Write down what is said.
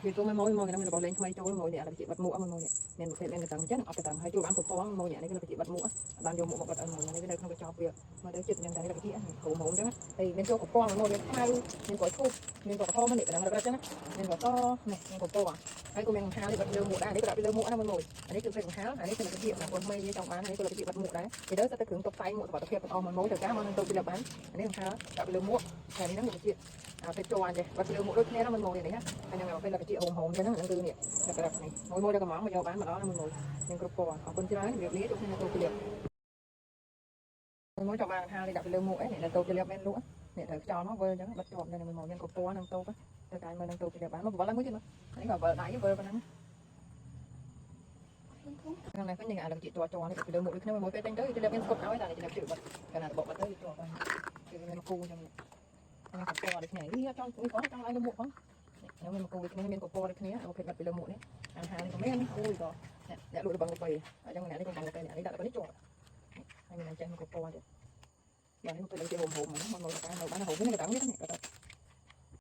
វាចូលមួយមួយមកហ្នឹងមានរបស់លេងថ្មីចូលមួយនេះអាជាបិទមួកមួយមួយនេះមានប្រភេទមានកតាំងចឹងអត់កតាំងហើយចូលបានពពងមួយនេះនេះគឺជាបិទមួកបានយកមួកមកបិទឲ្យមួយនេះវានៅក្នុងកញ្ចប់វាមកទៅចិត្តយ៉ាងតែនេះជាគ្រូមុំចឹងហើយមានចូលពពងមួយមានខ្មៅមានពណ៌ឈូកមានពណ៌ក្រហមនេះកណ្ដឹងរឹតចឹងមានពណ៌សនេះមានពពងហើយក៏មានកង្ហានេះបិទលើមួកដែរនេះក៏ដាក់ពីលើមួកដែរមួយមួយអានេះគឺប្រភេទកង្ហាអានេះគឺជាបងប្អូនថ្មីយើងចង់បាននេះក៏ជាបិទមួកដែរពីទៅសិតតែគ្រឿងតុបតែងមួកសុវត្ថិភាពទាំងអស់មួយមួយទៅការមកនឹងទៅពីលើបានអានេះកង្ហាដាក់ពីលើមួកហើយនេះហ្នឹងគឺជាអាពេលចូលអញចេះបិទពីលើមួកដូចគ្នាណាមួយមួយនេះណាហើយនឹងពេលជាហូមហូមចឹងហ្នឹងគឺនេះតែក្រាប់នេះមួយមួយដល់កំងមកយកបានមកដល់មួយមួយមានគ្រប់ពណ៌អរគុណច្រើនជម្រាបលាជួបគ្នានៅទូពីលើមួយមួយចង់បានកង្ហានេះដាក់ពីលើមួកអីនេះនៅទូពីលើមានលក់នេះត្រូវខ្យល់មកវិលចឹងបិទជាប់នៅមួយមួយមានគ្រប់ពណ៌នឹងតូបទៅកាយមើលនឹងទូពីលើបានមកវិលឡើងមួយទៀតមកនេះក៏វិលដៃវិលប៉ុណ្ណឹងខាងនេះវិញនឹងអាលជាជាប់ជាប់នេះពីលើមួកដូចគ្នាមួយពេលទិញទៅទៅលើមានស្កុតឲ្យតែនេះជឿបិទកាលណាបកបិទទៅជាប់ហើយគឺមានគូចឹងនេះកពណ៌ដូចគ្នានេះចង់នេះផងចង់ឡើងលើមួកផងនេះមានគូដូចគ្នាមានកពណ៌ដូចគ្នាអូខេបិទពីលើមួកនេះអាហារនេះក៏មានអូយក៏អ្នកលក់របងកាហ្វេអញ្ចឹងអ្នកនេះក៏បងកាហ្វេនេះដាក់ទៅនេះជាប់ហើយមានចេះមកកពណ៌ទៀតបាទនេះទៅលើជាហូមហូមមកមកមកបានហូមនេះក៏តាំងនេះក៏